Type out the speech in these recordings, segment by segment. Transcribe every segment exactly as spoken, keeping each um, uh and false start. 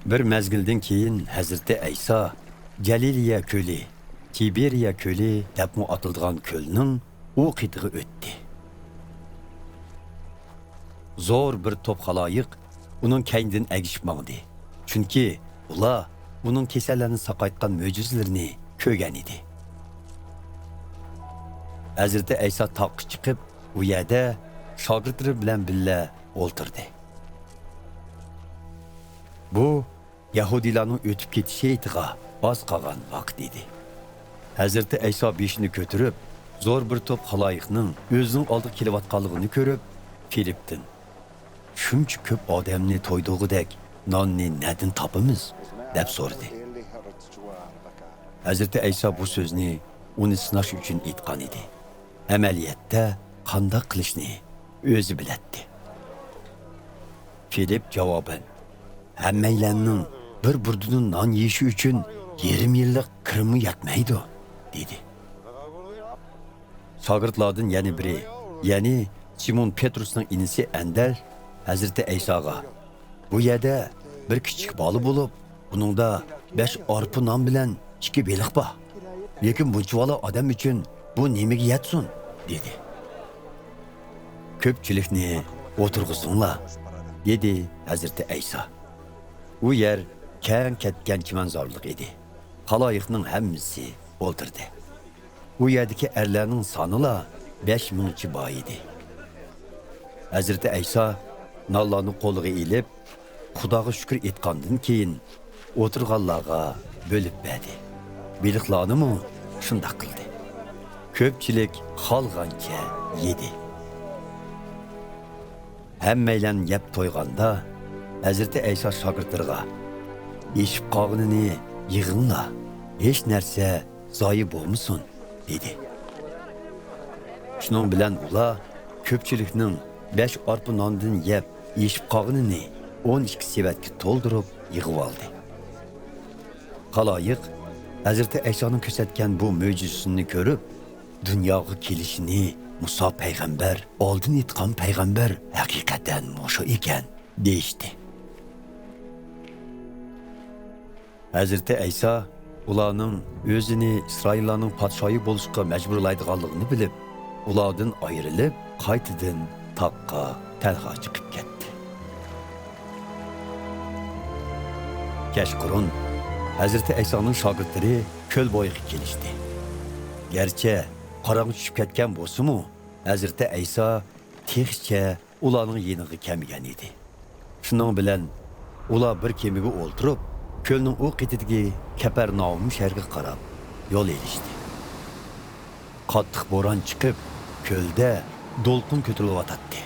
بىر مەزگىلدىن كېيىن ھەزرىتى ئەيسا جەلىلىيە كۆلى، تىبېرىيە كۆلى دەپمۇ ئاتىلىدىغان كۆلنىڭ ئۇ قېتىغا ئۆتتى. زور بىر توپ خالايىق ئۇنىڭ كەينىدىن ئەگىشىپ ماڭدى، چۈنكى ئۇلار ئۇنىڭ كېسەللەرنى ساقايتقان مۆجىزىلىرىنى كۆرگەن ئىدى. ھەزرىتى ئەيسا تاغقا چىقىپ، ئۇ يەردە شاگىرتلىرى بىلەن بىللە ئولتۇردى. بۇ يەھۇدىيلارنىڭ ئۆتۈپ كېتىش ھېيتىغا ئاز قالغان ۋاقىت ئىدى. ھەزرىتى ئەيسا بېشىنى كۆتۈرۈپ، زور بىر توپ خالايىقنىڭ ئۆزىنىڭ ئالدىغا كېلىۋاتقانلىقىنى كۆرۈپ، فىلىپتىن، «شۇنچە كۆپ ئادەمنى تويدۇرغۇدەك ناننى نەدىن تاپىمىز؟» دەپ سورىدى. ھەزرىتى ئەيسا بۇ سۆزنى ئۇنى سىناش ئۈچۈن ئېيتقان ئىدى. ئەمەلىيەتتە قانداق قىلىشنى ئۆزى بىلەتتى. فىلىپ جاۋابەن، «ھەممەيلەننىڭ بىر بۇردىدىن نان يېيىشى ئۈچۈن يېرىم يىللىق كىرىممۇ يەتمەيدۇ» دېدى. شاگىرتلاردىن يەنە بىرى، يەنى سىمون پېترۇسنىڭ ئىنىسى ئەندەر ھەزرىتى ئەيساغا، «بۇ يەردە بىر كىچىك بالا بولۇپ، ئۇنىڭدا بەش ئارپا نان بىلەن ئىككى بېلىق بار. لېكىن بۇنچىۋالا ئادەم ئۈچۈن بۇ نېمىگە يەتسۇن؟» دېدى. «كۆپچىلىكنى ئولتۇرغۇزۇڭلار» دېدى ھەزرىتى ئەيسا. ئۇ يەر كەڭ كەتكەن چىمەنزارلىق ئىدى. خالايىقنىڭ ھەممىسى ئولتۇردى. ئۇ يەردىكى ئەرلەرنىڭ سانىلا بەش مىڭچە بار ئىدى. ھەزرىتى ئەيسا نانلارنى قولىغا ئېلىپ، خۇداغا شۈكۈر ئېيتقاندىن كېيىن، ئولتۇرغانلارغا بۆلۈپ بەردى. بېلىقلارنىمۇ شۇنداق قىلدى. كۆپچىلىك خالىغانچە يېدى. ھەممەيلەن يەپ تويغاندا، ھەزرىتى ئەيسا شاگىرتلىرىغا، «ئېشىپ قالغىنىنى يىغىڭلار، ھېچ نەرسە زايە بولمىسۇن» دېدى. شۇنىڭ بىلەن ئۇلار كۆپچىلىكنىڭ بەش ئارپا ناندىن يەپ ئېشىپ قالغىنىنى ئون ئىككى سېۋەتكە تولدۇرۇپ يىغىۋالدى. خالايىق ھەزرىتى ئەيسانىڭ كۆرسەتكەن بۇ مۆجىزىسىنى كۆرۈپ، «دۇنياغا كېلىشىنى مۇسا پەيغەمبەر ئالدىن ئېيتقان پەيغەمبەر ھەقىقەتەن مۇشۇ ئىكەن» دېيىشتى. ھەزرىتى ئەيسا ئۇلارنىڭ ئۆزىنى ئىسرائىللارنىڭ پادىشاھى بولۇشقا مەجبۇرلايدىغانلىقىنى بىلىپ، ئۇلاردىن ئايرىلىپ، قايتىدىن تاغقا تەنھا چىقىپ كەتتى. كەچقۇرۇن ھەزرىتى ئەيسانىڭ شاگىرتلىرى كۆل بويىغا كېلىشتى. گەرچە قاراڭغۇ چۈشۈپ كەتكەن بولسىمۇ، ھەزرىتى ئەيسا تېخىچە ئۇلارنىڭ يېنىغا كەلمىگەن ئىدى. شۇنىڭ بىلەن ئۇلار بىر كېمىگە ئولتۇرۇپ، كۆلنىڭ ئۇ قېتىدىكى كەپەرناھۇم شەھىرىگە قاراپ يول ئېلىشتى. قاتتىق بوران چىقىپ، كۆلدە دولقۇن كۆتۈرۈلۈۋاتاتتى.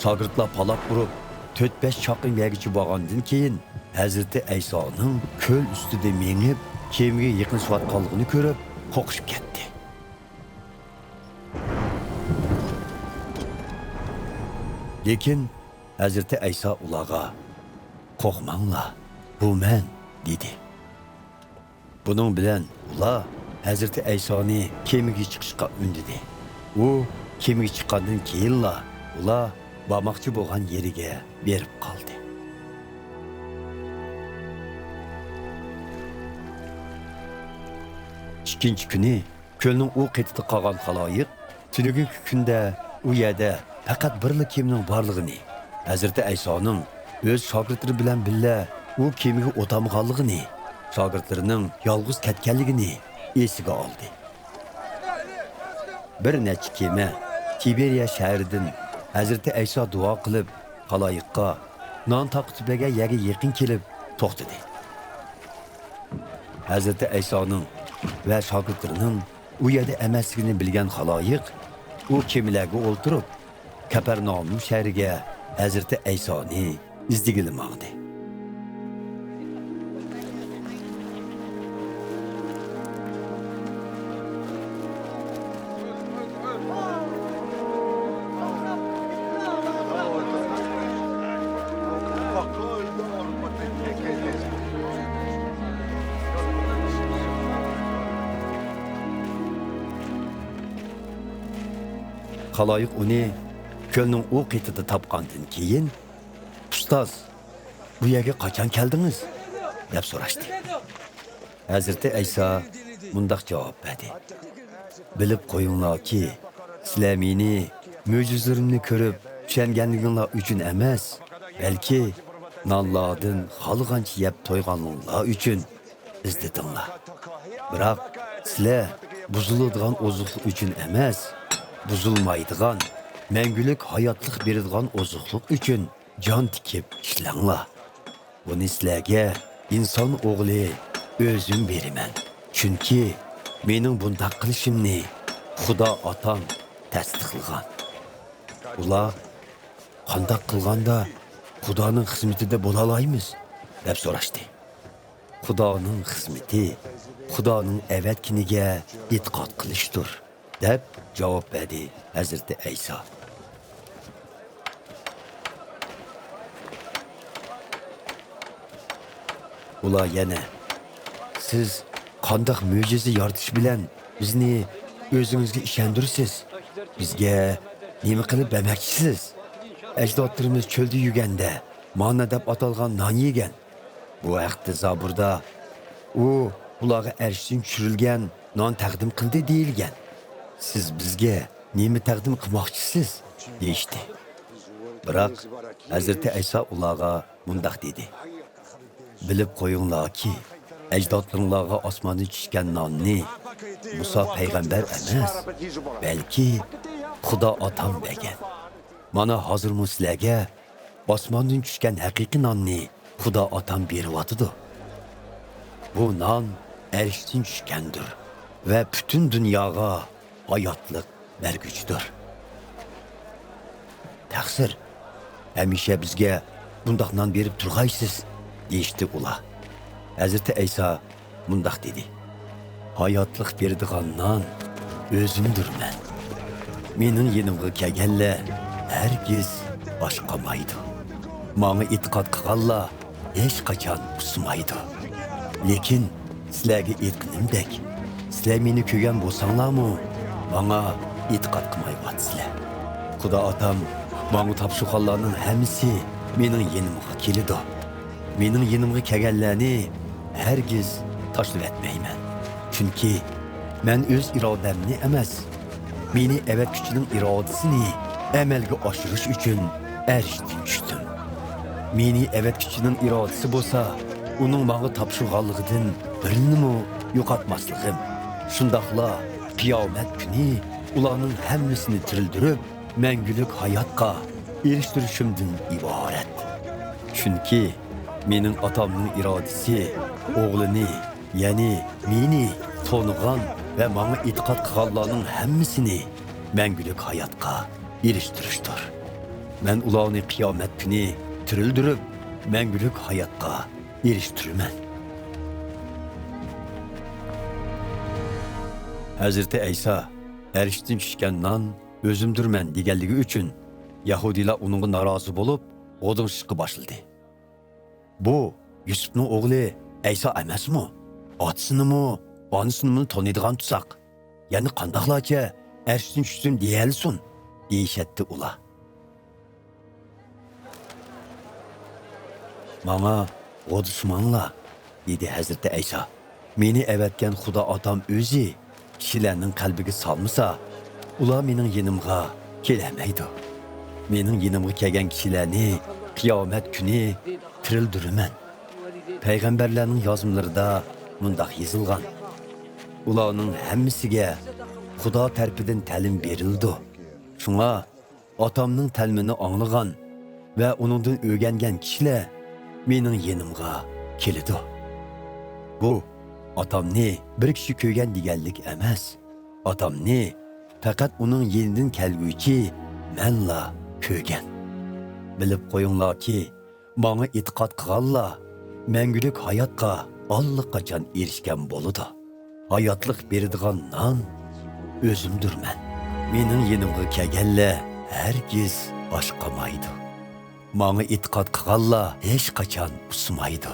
شاگىرتلار پالاق ئۇرۇپ، تۆت-بەش چاقىرىم يەرگىچە بارغاندىن كېيىن، ھەزرىتى ئەيسانىڭ كۆل ئۈستىدە مېڭىپ، كېمىگە يېقىنلىشىۋاتقانلىقىنى كۆرۈپ، قورقۇشۇپ كەتتى. لېكىن ھەزرىتى ئەيسا ئۇلارغا، «قورقماڭلار، بۇ مەن» دېدى. بۇنىڭ بىلەن ئۇلار ھەزرىتى ئەيسانى كېمىگە چىقىشقا ئۈندىدى. ئۇ كېمىگە چىققاندىن كېيىنلا ئۇلار بارماقچى بولغان يېرىگە بېرىپ قالدى. ئىككىنچى كۈنى كۆلنىڭ ئۇ قېتىدا قالغان خالايىق تۈنۈگۈنكى كۈندە ئۇ يەردە پەقەت بىرلا كېمىنىڭ بارلىقىنى، ھەزرىتى ئەيسانىڭ ئۆز شاگىرتلىرى بىلەن بىللە ئۇ كېمىگە ئولتۇرمىغانلىقىنى، شاگىرتلىرىنىڭ يالغۇز كەتكەنلىكىنى ئېسىگە ئالدى. بىر نەچچە كېمە تىبېرىيە شەھىرىدىن ھەزرىتى ئەيسا دۇئا قىلىپ، خالايىققا نان تارقىتىپ بەرگەن يەرگە يېقىن كېلىپ توختىدى. ھەزرىتى ئەيسانىڭ ۋە شاگىرتلىرىنىڭ ئۇ يەردە ئەمەسلىكىنى بىلگەن خالايىق ئۇ كېمىلەرگە ئولتۇرۇپ، كەپەرناھۇم شەھىرىگە ھەزرىتى ئەيسانى ئىزدىگىلى ماڭدى. خالايىق ئۇنى كۆلنىڭ ئۇ قېتىدا تاپقاندىن كېيىن، «ئۇستاز، بۇ يەرگە قاچان كەلدىڭىز؟» دەپ سوراشتى. ھەزرىتى ئەيسا مۇنداق جاۋاب بەردى: «بىلىپ قويۇڭلاركى، سىلەر مېنى مۆجىزىلىرىمنى كۆرۈپ چۈشەنگەنلىكىڭلار ئۈچۈن ئەمەس، بەلكى نانلاردىن خالىغانچە يەپ تويغانلىقىڭلار ئۈچۈن ئىزدىدىڭلار. بىراق سىلەر بۇزۇلىدىغان ئوزۇقلۇق ئۈچۈن ئەمەس، بۇزۇلمايدىغان، مەڭگۈلۈك ھاياتلىق بېرىدىغان ئوزۇقلۇق ئۈچۈن جان تىكىپ ئىشلەڭلار. بۇنى سىلەرگە ئىنسان ئوغلى ئۆزۈم بېرىمەن. چۈنكى مېنىڭ بۇنداق قىلىشىمنى خۇدا ئاتام تەستىقلىغان.» ئۇلار: «قانداق قىلغاندا خۇدانىڭ خىزمىتىدە بولالايمىز؟» دەپ سوراشتى. «خۇدانىڭ خىزمىتى خۇدانىڭ ئەۋەتكىنىگە ئېتىقاد قىلىشتۇر» دەپ جاۋاب بەردى ھەزرىتى ئەيسا. ئۇلار يەنە: «سىز قانداق مۆجىزە يارىتىش بىلەن بىزنى ئۆزىڭىزگە ئىشەندۈرىسىز؟ بىزگە نېمە قىلىپ بەرمەكچىسىز؟ ئەجدادلىرىمىز چۆلدە يۈرگەندە ماننا دەپ ئاتالغان نان يېگەن. بۇ ھەقتە زابۇردا، ئۇ ئۇلارغا ئەرشتىن چۈشۈرۈلگەن نان تەقدىم قىلدى دېيىلگەن. سىز بىزگە نېمە تەقدىم قىلماقچىسىز؟» دېيىشتى. بىراق ھەزرىتى ئەيسا ئۇلارغا مۇنداق دېدى: «بىلىپ قويۇڭلاركى، ئەجدادلىرىڭلارغا ئاسماندىن چۈشكەن ناننى مۇسا پەيغەمبەر ئەمەس، بەلكى خۇدا ئاتام بەرگەن. مانا، ھازىرمۇ سىلەرگە ئاسماندىن چۈشكەن ھەقىقىي ناننى خۇدا ئاتام بېرىۋاتىدۇ. بۇ نان ئەرشتىن چۈشكەندۇر ۋە پۈتۈن دۇنياغا ھاياتلىق بەرگۈچىدۇر. تەقسىر، ھەمىشە بىزگە بۇنداق نان بېرىپ تۇرغايسىز» دېيىشتى ئۇلار. ھەزرىتى ئەيسا مۇنداق دېدى: «ھاياتلىق بېرىدىغان نان ئۆزۈمدۈرمەن. مېنىڭ يېنىمغا كەلگەنلەر ھەرگىز ئاچ قالمايدۇ. ماڭا ئېتىقاد قىلغانلار ھېچقاچان ئۇسسىمايدۇ. لېكىن سىلەرگە ئېيتقىنىمدەك، سىلەر مېنى كۆرگەن بولساڭلارمۇ، ماڭا ئېتىقاد قىلمايۋاتىسىلەر. خۇدا ئاتام ماڭا تاپشۇرغانلارنىڭ ھەممىسى مېنىڭ يېنىمغا كېلىدۇ. مېنىڭ يېنىمغا كەلگەنلەرنى ھەرگىز تاشلىۋەتمەيمەن. چۈنكى مەن ئۆز ئىرادەمنى ئەمەس، مېنى ئەۋەتكۈچىنىڭ ئىرادىسىنى ئەمەلگە ئاشۇرۇش ئۈچۈن ئەرشتىن چۈشتۈم. مېنى ئەۋەتكۈچىنىڭ ئىرادىسى بولسا، ئۇنىڭ ماڭا تاپشۇرغانلىقىدىن بىرىنىمۇ يوقاتماسلىقىم، شۇنداقلا قىيامەت كۈنى ئۇلارنىڭ ھەممىسىنى تىرىلدۈرۈپ، مەڭگۈلۈك ھاياتقا ئېرىشتۈرۈشۈمدىن ئىبارەت. چۈنكى مېنىڭ ئاتامنىڭ ئىرادىسى ئوغلىنى، يەنى مېنى تونۇغان ۋە ماڭا ئېتىقاد قىلغانلارنىڭ ھەممىسىنى مەڭگۈلۈك ھاياتقا ئېرىشتۈرۈشتۇر. مەن ئۇلارنى قىيامەت كۈنى تىرىلدۈرۈپ، مەڭگۈلۈك ھاياتقا ئېرىشتۈرىمەن.» ھەزرىتى ئەيسا «ئەرشتىن چۈشكەن نان ئۆزۈمدۈرمەن» دېگەنلىكى ئۈچۈن، يەھۇدىيلار ئۇنىڭغا نارازى بولۇپ، غودۇڭشىشقا باشلىدى. «بۇ يۈسۈپنىڭ ئوغلى ئەيسا ئەمەسمۇ؟ ئاتىسىنىمۇ، ئانىسىنىمۇ تونۇيدىغان تۇرساق، يەنە قانداقلارچە ئەرشتىن چۈشتۈم دېيەلىسۇن؟» دېيىشەتتى ئۇلار. «ماڭا غودۇشماڭلار» دېدى ھەزرىتى ئەيسا. «مېنى ئەۋەتكەن خۇدا ئاتام ئۆزى كىشىلەرنىڭ قەلبىگە سالمىسا، ئۇلار مېنىڭ يېنىمغا كېلەلمەيدۇ. مېنىڭ يېنىمغا كەلگەن كىشىلەرنى قىيامەت كۈنى تىرىلدۈرىمەن. پەيغەمبەرلەرنىڭ يازمىلىرىدا مۇنداق يېزىلغان: ئۇلارنىڭ ھەممىسىگە خۇدا تەرىپىدىن تەلىم بېرىلىدۇ. شۇڭا ئاتامنىڭ تەلىمىنى ئاڭلىغان ۋە ئۇنىڭدىن ئۆگەنگەن كىشىلەر مېنىڭ يېنىمغا كېلىدۇ. بۇ ئاتامنى بىر كىشى كۆرگەن دېگەنلىك ئەمەس. ئاتامنى پەقەت ئۇنىڭ يېنىدىن كەلگۈچى مەنلا كۆرگەن. بىلىپ قويۇڭلاركى، ماڭا ئېتىقاد قىلغانلار مەڭگۈلۈك ھاياتقا ئاللىقاچان ئېرىشكەن بولىدۇ. ھاياتلىق بېرىدىغان نان ئۆزۈمدۈرمەن. مېنىڭ يېنىمغا كەلگەنلەر ھەرگىز ئاچ قالمايدۇ. ماڭا ئېتىقاد قىلغانلار ھېچقاچان ئۇسسىمايدۇ.